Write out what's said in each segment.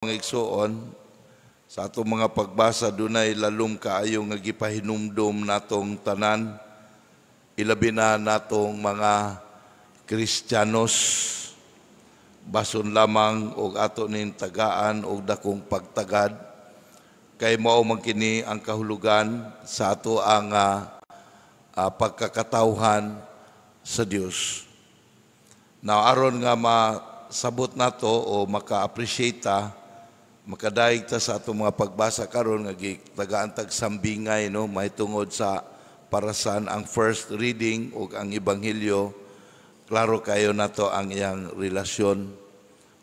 Mga igsoon, sa atong mga pagbasa dunay lalom kaayo nga gipahinumdom natong tanan, ilabi na natong mga Kristiyanos, bason lamang og ato ning tagaan og dakong pagtagad kay mao man kini ang kahulugan sa ato ang pagkakatawhan sa Dios. Now, aron nga masabot nato o maka-appreciate ta, makadayeg ta sa atong mga pagbasa karon nga gitagaan tag sambingay, no, mahitungod sa parasan ang first reading ug ang ebanghelyo, klaro kayo nato ang iyang relasyon.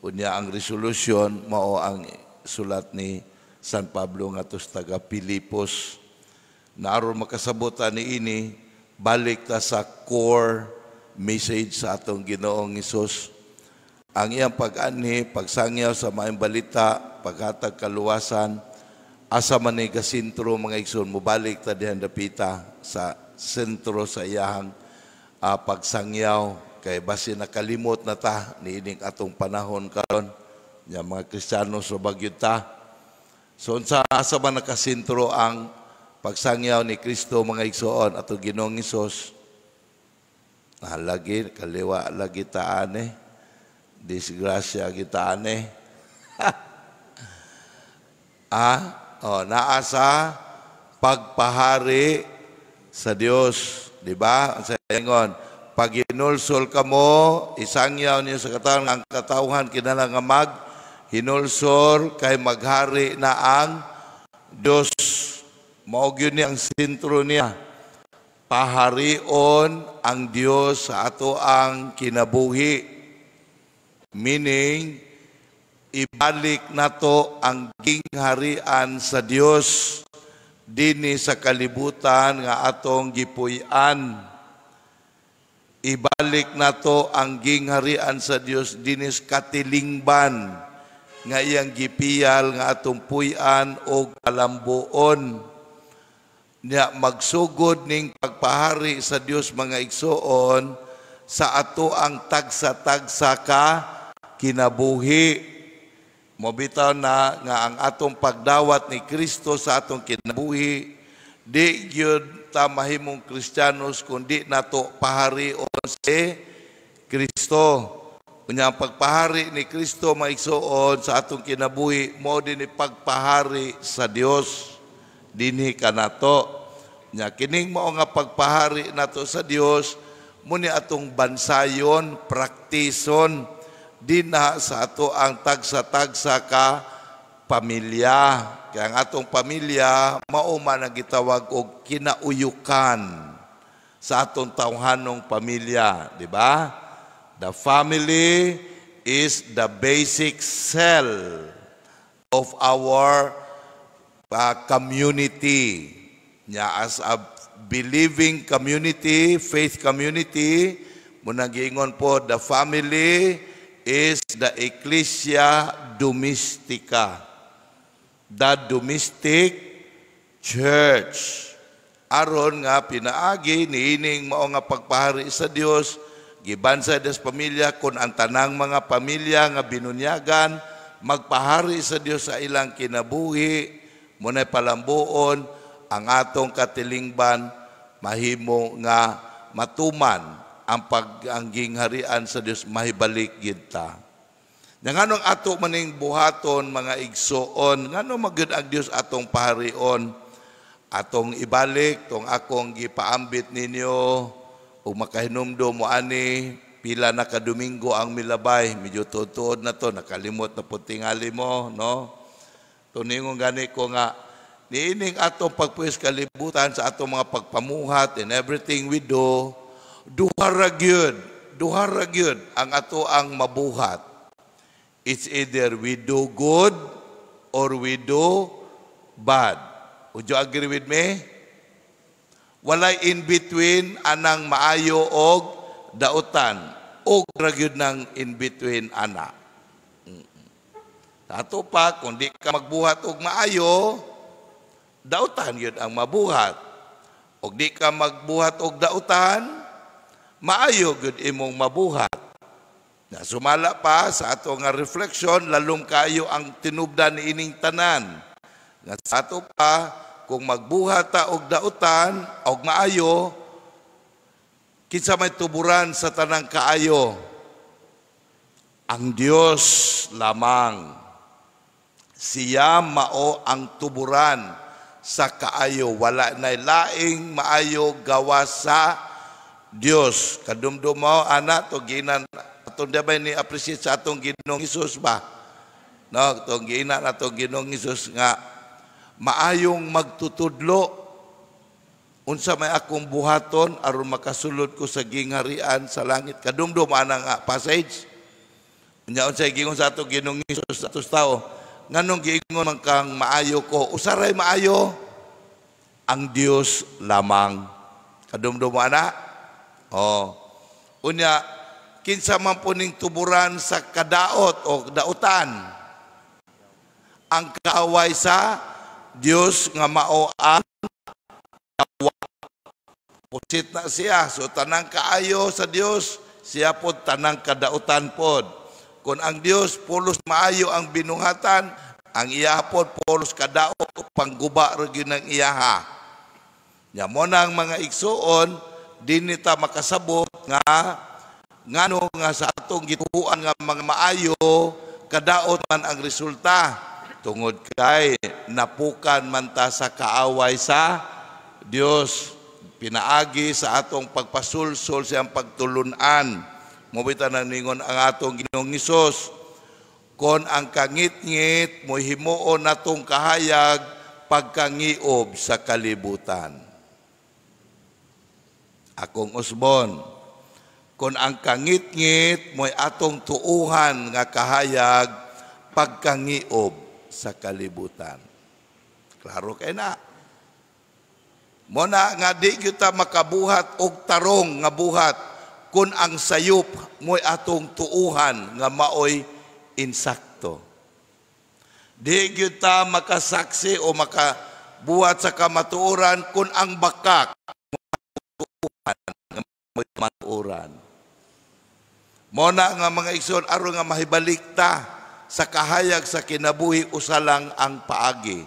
Unya ang resolution mao ang sulat ni San Pablo ngadto sa taga Pilipos. Na aron makasabot ta niini, balik ta sa core message sa atong Ginoong Hesus, ang iyang pag-anhi, pagsangyaw sa maayong balita, paghatag kaluwasan. Asa man ni gasentro, mga igsoon? Mobalik ta dihan dapita sa sentro sa iyahang pagsangyaw kay basi nakalimot na ta niining atong panahon karon nya mga Kristiyano sa bagyod ta. So unsa, asa man nakasentro ang pagsangyaw ni Kristo, mga igsoon, atong Ginoong Hesus? Ah, lagi kaliwa lagi ta ane, disgrasya kita ane. Ah, oh, naa sa pagpahari sa Dios, di ba? Sa ingon, pag hinulsol kamo, isangyaw niyo sa katawhan, ang katawhan kinahanglan nga mag hinulsol kay maghari na ang Dios. Mao gyud ni ang sentro niya. Paharion ang Dios sa ato ang kinabuhi. Meaning, ibalik nato ang gingharian sa Dios dinhi sa kalibutan nga atong gipuy-an. Ibalik nato ang gingharian sa Dios dinhi sa katilingban nga iyang gipiyal nga atong puy-an o kalambuon. Nya magsugod ning pagpahari sa Dios, mga igsoon, sa ato ang tagsa-tagsa ka kinabuhi. Mobitaw na nga ang atong pagdawat ni Kristo sa atong kinabuhi, di gyud ta mahimong Kristiyanos kung di nato paharion si Kristo. Unya ang pagpahari ni Kristo, mga igsoon, sa atong kinabuhi mao din ni pagpahari sa Dios dinhi kanato. Nya kining mao nga pagpahari nato sa Dios mo ni atong bansayon, praktison dinha sa ato ang tagsa-tagsa ka pamilya. Kaya ang atong pamilya mao man ang gitawag og kinauyukan sa atong tawhanong pamilya, di ba? The family is the basic cell of our community. Nya as a believing community, faith community, munang giingon po, the family is the ecclesia domestica, the domestic church. Aron nga pinaagi niining mao nga pagpahari sa Dios, gibansay des pamilya, kun ang tanang mga pamilya nga binunyagan magpahari sa Dios sa ilang kinabuhi, munay palambuon ang atong katilingban, mahimo nga matuman ang pag-anggingharian sa Dios, mahibalik gid ta. Nya nganong ato maning buhaton, mga igsoon? Ngano magyud ang Dios atong paharion? Atong ibalik tong akong gipaambit ninyo ug makahinumdom mo ani pila na ka Domingo ang milabay, medyo tuod na to, nakalimot na pud tingali mo, no? Tuningon gani ko nga niining atong pagpuwis kalibutan sa atong mga pagpamuhat and everything we do, duha ra gyud ang ato ang mabuhat. It's either we do good or we do bad. Would you agree with me? Walay in between anang maayo og dautan. Og ra gyud nang in between ana. Ato pa, kung di ka magbuhat og maayo, dautan gyud ang mabuhat. Og di ka magbuhat og dautan, maayo gyud imong mabuhat. Sumala pa sa ato nga reflection, lalom kayo ang tinubdan niining tanan. Nga sa ato pa, kung magbuhat ta og dautan og maayo, kinsa may tuburan sa tanang kaayo? Ang Dios lamang. Siya mao ang tuburan sa kaayo. Wala na laing maayo gawas sa Dios. Kadumdum mo, ana, to ginan atong dabay ni appreciate sa atong Ginoong Hesus ba? No, atong ginan atong Ginoong Hesus nga maayong magtutudlo, unsa may akong buhaton aron makasulod ko sa gingharian sa langit. Kadumdum ana nga passage. Unya unsay giingon sa atong Ginoong Hesus sa atos tao? Nganong giingon man kang maayo ko? Usaray maayo? Ang Dios lamang. Kadumdum ana? Oh. Unya kinsa man po ning tuburan sa kadaot o dautan? Ang kaaway sa Dios nga mao ang pusit na siya. So tanang kaayo sa Dios, siya pod tanang kadautan pod. Kung ang Dios pulos maayo ang binuhatan, ang iya pod pulos kadaot o pangguba ra gyud ang iyaha. Nya mo nang mga igsuon, dinhi ta makasabot nga ngano nga sa atong gituan nga mga maayo, kadaot man ang resulta, tungod kay napukan man ta sa kaaway sa Dios pinaagi sa atong pagpasulsol siyang pagtulunan. Mao bitaw nang ningon ang atong Ginoong Hesus, kon ang kangitngit mo himuon natong kahayag pagkangiob sa kalibutan. Akong usbon, kon ang kangitngit mo'y atong tuuhan nga kahayag pagkangiob sa kalibutan. Klaro kay na. Mo na nga di kita makabuhat og tarong nga buhat kung ang sayop mo'y atong tuuhan nga maoy insakto. Di kita makasaksi o makabuhat sa kamatuoran kung ang bakak tuuhan nga maoy kamatuoran. Mo na nga mga igsoon, aron nga mahibalik ta sa kahayag sa kinabuhi, usa lang ang paagi.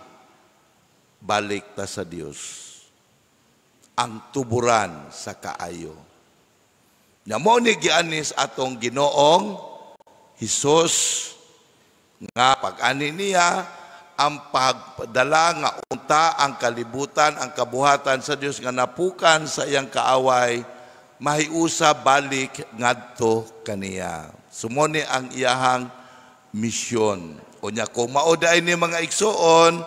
Balik ta sa Dios. Ang tuburan sa kaayo. Nya mo ni gianis atong Ginoong Hesus nga pag-ani niya ang pagdala nga unta ang kalibutan, ang kabuhatan sa Dios nga napukan sa iyang kaaway, mahiusa balik ngadto kaniya. Sumoni ang iyahang misyon. Unya kung mao diay ni mga igsuon,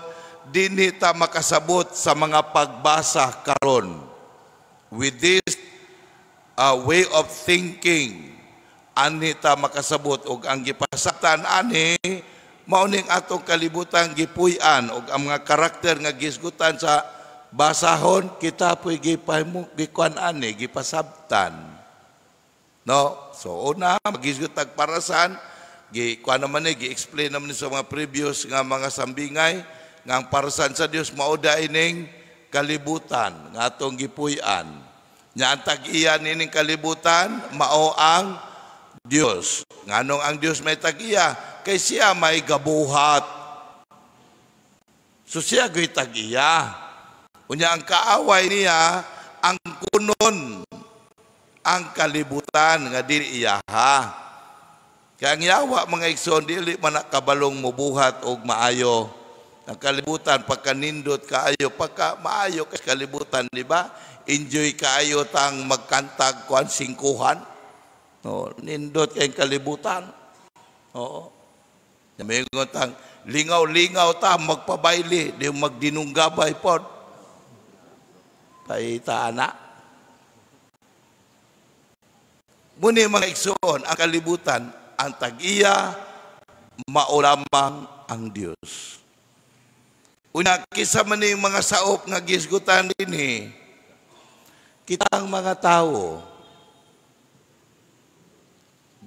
dinhi ta makasabot sa mga pagbasa karon. With this way of thinking, anhi ta makasabot og ang gipasaktan ani mao ning atong kalibutan gipuy-an og ang mga karakter nga gisgutan sa basahon, kita po'y gipahimo gikuan ani gipasabtan. No, so una magisgot tag parasan, gi kuan naman ni, gi-explain naman ni sa mga previous nga mga sambingay nga ang parasan sa Dios mao ining kalibutan nga atong gipuy-an. Nya ang tag-iya nining kalibutan mao ang Dios. Nganong ang Dios may tag-iya? Kay siya may gabuhat. So siya gyud tag-iya. Unya ang kaaway niya ang kunon ang kalibutan nga dili iyaha. Kaya ang yawa, mga igsoon, dili man kabalong mubuhat og maayo. Ang kalibutan pagka nindot kaayo, pagka maayo kay kalibutan, di ba? Enjoy kaayo tang magkantag kuan singkuhan. No, nindot kay kalibutan. Oo. Mingon tang lingaw-lingaw ta magpabayli, di magdinunggabay pod. Paita na. Muni mga igsoon, ang kalibutan, ang tag-iya, mao lamang ang Dios. Una, kisa man yung mga saop nga gisgutan dinhi, kitang mga tao,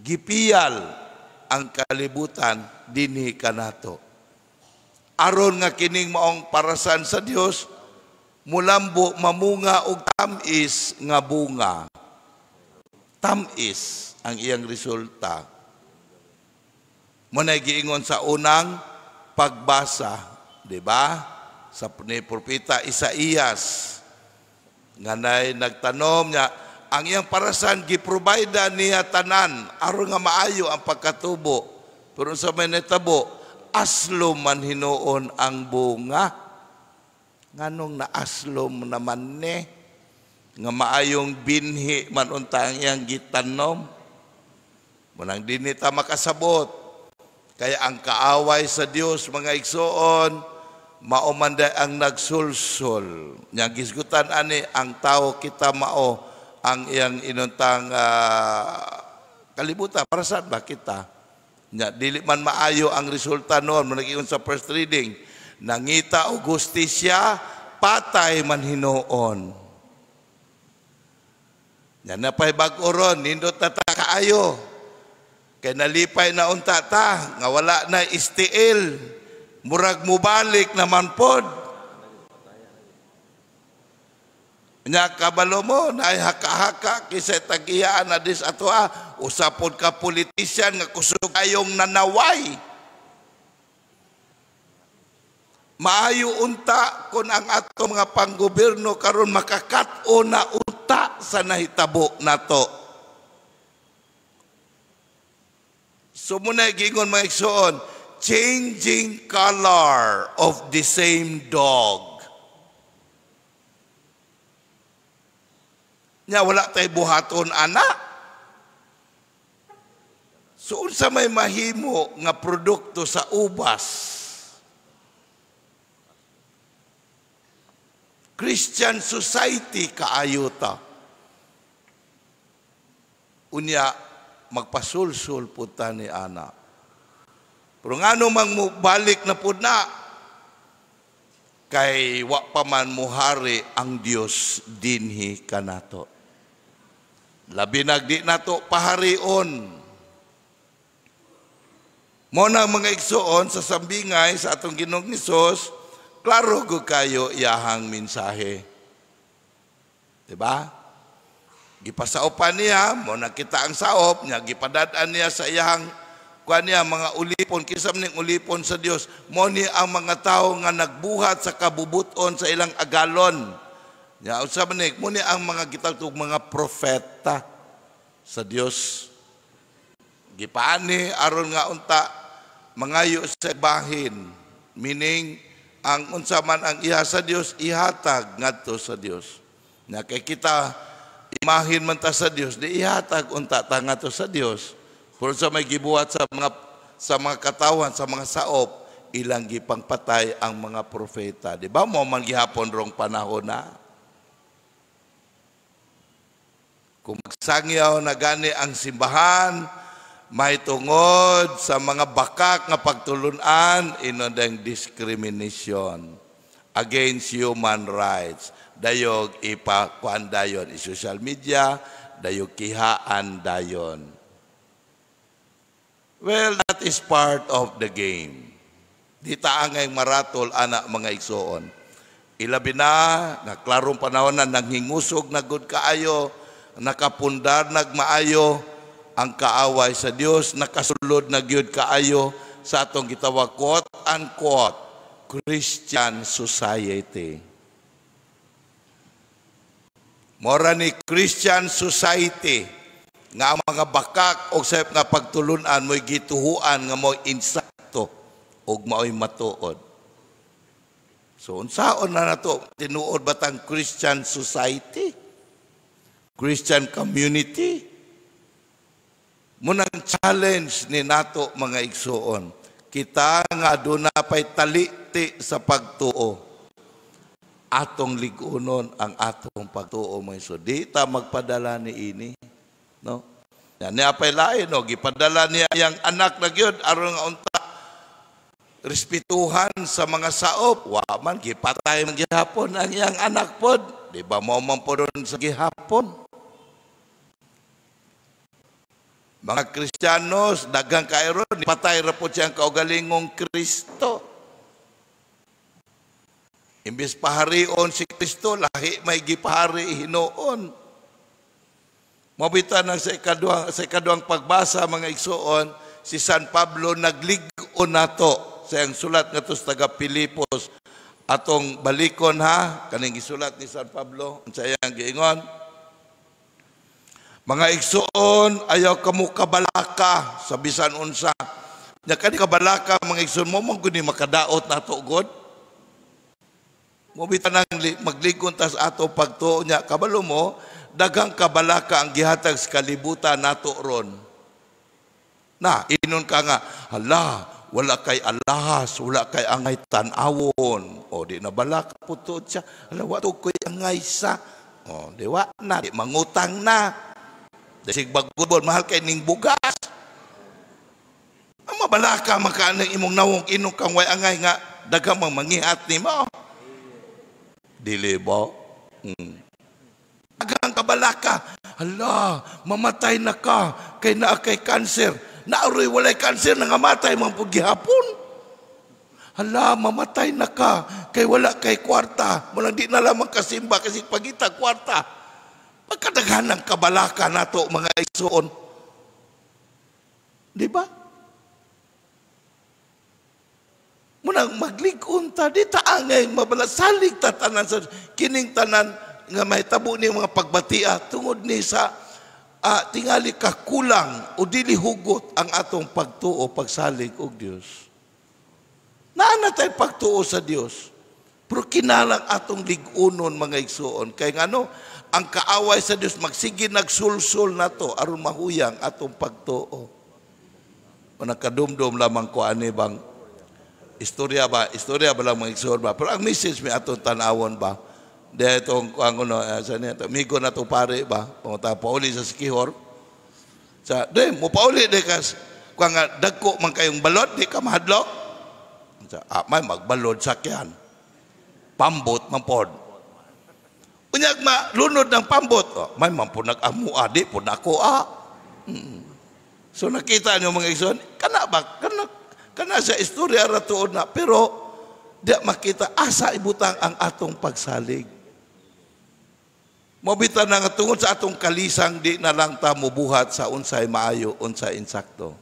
gipiyal ang kalibutan dinhi kanato. Aron nga kining maong parasan sa Dios, mulambo, mamunga og tamis nga bunga. Tamis ang iyang resulta. Mo na giingon sa unang pagbasa, di ba? Sa ni Propeta Isaías nga nay nagtanom niya ang iyang parasan, gi-provide niya tanan aron nga maayo ang pagkatubo. Pero sa may nitabo, aslom man hinuon ang bunga. Nganong naaslom naman ni nga maayong binhi man unta ang iyang gitanom? Munang dinhi ta makasabot. Kaya ang kaaway sa Dios, mga igsoon, mao man day ang nagsulsol. Nya gisgutan ani ang tao, kita mao ang iyang inuntang kalibutan para saan ba kita? Nya dili man maayo ang resulta noon. Mo nagingon sa first reading, nangita og hustisya, patay man hinuon. Nya napay bag-o ron, nindot na ta kaayo. Kay nalipay na unta ta nga wala na STL. Murag mubalik naman pod. Nya kabalo mo, naay haka-haka kisay tagiyaan na dis atoa, usa pod ka politician nga kusog kayong nanaway. Maayo unta kun ang ato mga panggobyerno karon makakat-on na unta sa nahitabo nato. So muna gingon, mga igsoon, changing color of the same dog. Nya wala tay buhaton ana. So unsa may mahimo nga produkto sa ubas? Christian society kaayo ta. Unya magpasulsul pud ta ni ana. Pero ngano mang mobalik na pud na, kay wa pa man muhari ang Dios dinhi kanato. Labi nagdi nato paharion. Mo na, mga igsoon, sa sambingay sa atong Ginoong Hesus, klaro gud kayo iyahang mensahe. Diba? Gipasaopan niya, mo nakita ang saop niya, gipadad-an niya sa iyahang kuan niya mga ulipon, kisam ning ulipon sa Dios, mo ni ang mga tawo nga nagbuhat sa kabubuton sa ilang agalon. Ya, unsa man ni, mo ni ang mga gitawag mga propeta sa Dios. Gipaani aron nga unta mangayo sa bahin, meaning ang unsa man ang iha sa Dios ihatag ngadto sa Dios. Na kay kita imahin man ta sa Dios, di ihatag unta ta ngadto sa Dios. Pero sa may gibuhat sa mga katawan, sa mga saop, ilang gipangpatay ang mga propeta. Di ba mo man gihapon rong panahon na? Kung magsangyaw na gani ang simbahan, may tungod sa mga bakak nga pagtulunan, inodeng discrimination against human rights. Dayog ipakuan dayon i social media, dayog kihaan dayon. Well, that is part of the game. Di ta angay maratol ana, mga igsoon. Ilabi na nga klarong panahon na nanghingusog na gud kaayo, nakapundar nagmaayo ang kaaway sa Dios, nakasulod na gyud kaayo sa atong gitawag, quote unquote, Christian society. Mora ni Christian society nga ang mga bakak o sayop nga pagtulunan mo'y gituhuan nga mo'y insakto ug mao'y matuod. So unsaon na nato, tinuod ba tang Christian society? Christian community? Munang challenge ni nato, mga igsuon. Kita nga aduna pay taliti sa pagtuo. Atong ligunon ang atong pagtuo, mga igsoon. Di ta magpadala ni ini. No? Yan, niya pay lain, no? Gipadala niya yang anak na gyud aron nga unta respetuhan sa mga saop. Wa man, gipatay man gihapon ang iyang anak pod. Di ba mo man pod sa gihapon? Mga Kristiyanos, daghang kayo ron, patay ra po siyang kaugalingong Kristo. Imbis paharion si Kristo, lahi may gipahari hinuon. Mabita nang sa ikaduhang pagbasa, mga igsoon, Si San Pablo naglig-on nato sa iyang sulat ngadto sa taga Pilipos. Atong balikon ha, kaning gisulat ni San Pablo, unsa iyang giingon? "Mga igsoon, ayaw kamo kabalaka sa bisan unsa." Nya kani kabalaka, mga igsoon, mo man gud ni makadaot nato god. Mo bitan nang magligon ta sa ato pagtuo nya kabalo mo daghang kabalaka ang gihatag sa kalibutan nato ron. Na inon ka nga, "Hala, wala kay alahas, wala kay angay tan-awon." O di na balaka puto siya. "Hala, wa to koy angay sa." O di wa na, di mangutang na. Di sigbagudbol, mahal kay ning bugas. Ang mabalaka makaan imong nawong inom kang way angay nga daghang mang mangihat nimo. Dili ba? Daghang kabalaka. Hala, mamatay na ka kay naa kay cancer. Naaroy walay cancer, nangamatay man pud gihapon. Hala, mamatay na ka kay wala kay kwarta. Mulang di na lamang kasimba kasi pagita kwarta. Pagkadaghan ng kabalaka nato, mga igsoon. Di ba? Munang maglig-on ta, di ta angay mabala, salig ta tanan sa kining tanan nga mahitabo ni mga pagbatia tungod ni sa tingali kakulang o dili hugot ang atong pagtuo, pagsalig og Dios. Naa na tay pagtuo sa Dios. Pero kinalang atong lig-unon, mga igsuon. Kay ngano, ang kaaway sa Dios magsige nagsulsul nato aron mahuyang atong pagtuo. O nakadumdum lamang ko ani bang istorya ba? Istorya ba lang, mga igsuon ba? Pero ang message may atong tanawon ba? Di itong ang ano, sa niya, migo na itong pare ba? Pumunta pauli sa Sikihor. Sa, di, mo pauli di kas, kung nga dagko man kayong balod, di ka mahadlok. Sa, may magbalod sakyan. Pambot man pod. Unyag ma lunod ng pambot. Oh, may man po nag-amua, di po nako ah. So nakita niyo, mga igsoon, kana ba, kana, kana sa istorya ra tuod na, pero di makita asa ibutang ang atong pagsalig. Mobita na nga tungod sa atong kalisang di na lang ta mubuhat sa unsay maayo, unsay insakto.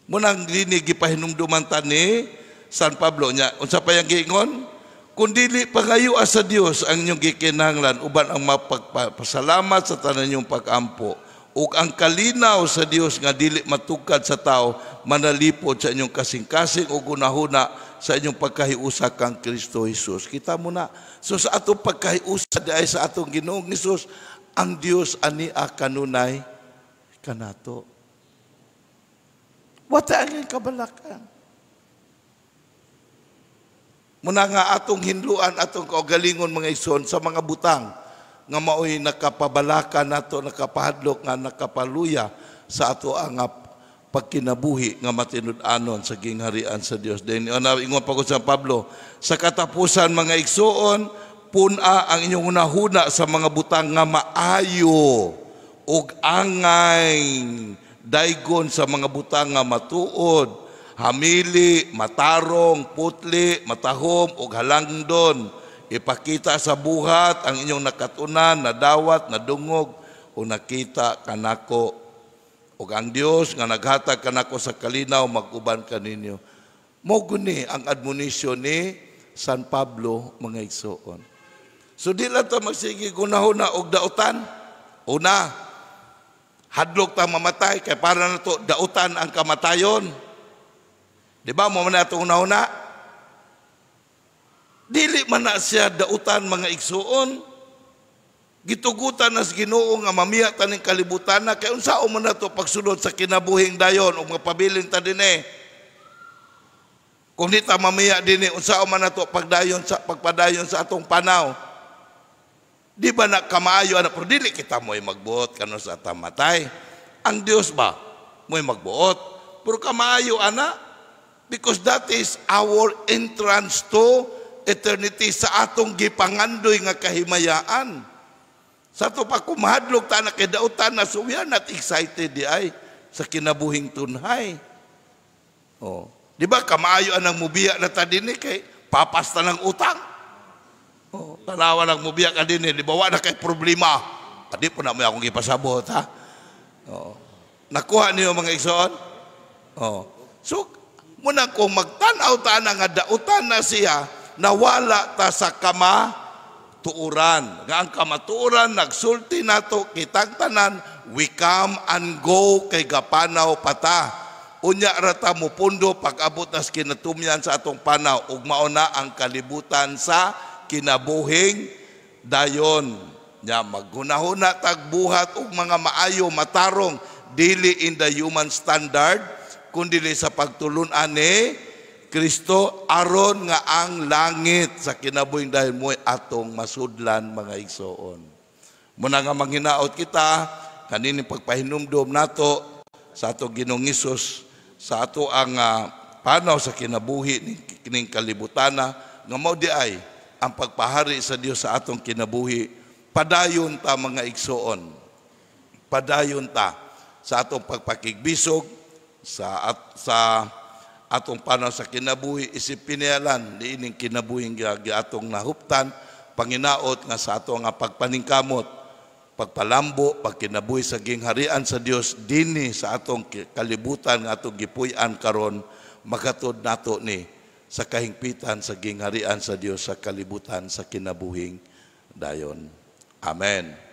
Munang dini gipahinumduman ta ni San Pablo nya, unsa pa yang giingon? "Kung dili pangayoa sa Dios ang inyong gikinahanglan uban ang mapagpasalamat sa tanan inyong pag-ampo ug ang kalinaw sa Dios nga dili matugkad sa tao manalipod sa inyong kasing-kasing ug hunahuna sa inyong pagkahiusa kang Kristo Jesus." Kita mo na. So sa atong pagkahiusa di ay sa atong Ginoong Hesus, ang Dios ania kanunay kanato. Wata ang kabalakan. Muna nga atong hinluan, atong kaugalingon, mga igsoon, sa mga butang nga maoy nakapabalaka nato, nakapahadlok nga nakapaluya sa ato ang pagkinabuhi nga matinud-anon sa gingharian sa Dios. Then ingon pa ko sa Pablo, "Sa katapusan, mga igsoon, pun-a ang inyong hunahuna sa mga butang nga maayo ug angay daygon, sa mga butang nga matuod, hamili, matarong, putli, matahom ug halangdon. Ipakita sa buhat ang inyong nakatunan, nadawat, nadungog o nakita kanako. Ug ang Dios nga naghatag kanako sa kalinaw mag-uban kaninyo." Mo guni ang admonisyon ni San Pablo, mga igsoon. So di lang ta magsige gunahuna og dautan. Una, hadlok ta mamatay kay para nato dautan ang kamatayon. Di ba mo man atong una-una? Dili man na siya dautan, mga igsuon. Gitugutan nas Ginoo nga mamiya taning kalibutan na kay unsaon man nato pagsulod sa kinabuhing dayon ug mapabilin ta dinhi. Kung di ta mamiya dinhi, unsaon man nato pagdayon sa pagpadayon sa atong panaw? Di ba na kamaayo ana, pero dili kita mo'y magbuot kano sa tamatay. Ang Dios ba mo'y magbuot? Pero kamaayo ana because that is our entrance to eternity sa atong gipangandoy nga kahimayaan. Sa ato pa kumahadlok ta na kay dautan na, so we are not excited di ay sa kinabuhing tunhay. Oh. Di ba kamaayo anang mubiya na ta dinhi kay papasta ng utang? Oh, tanawa lang mubiya ka dinhi, di ba wa na kay problema? Adi po na mo akong gipasabot ha. Oh. Nakuha niyo, mga igsoon? Oh. So, muna kung magtanaw ta na nga dautan na siya, nawala ta sa kamatuoran. Nga ang kamatuoran, nagsulti nato, kitang tanan, we come and go kay gapanaw pata. Unya rata mo pundo pag abot nas kinatumyan sa atong panaw ug mao na ang kalibutan sa kinabuhing dayon. Nya maghunahuna tagbuhat og mga maayo, matarong, dili in the human standard kundi sa pagtulun-an ni Kristo, aron nga ang langit sa kinabuhing dayon mo'y atong masudlan, mga igsoon. Muna nga manghinaot kita kanini pagpahinumdom nato sa atong Ginoong Hesus sa ato ang panaw sa kinabuhi ning kining kalibutana nga mao di ay ang pagpahari sa Dios sa atong kinabuhi. Padayon ta, mga igsoon, padayon ta sa atong pagpakigbisog sa atong panaw sa kinabuhi isip pinayalan niining kinabuhing atong nahuptan. Panginaot nga sa ato nga pagpaningkamot, pagpalambo, pagkinabuhi sa gingharian sa Dios dinhi sa atong kalibutan nga atong gipuy-an karon, makatud nato ni sa kahingpitan sa gingharian sa Dios sa kalibutan sa kinabuhing dayon. Amen.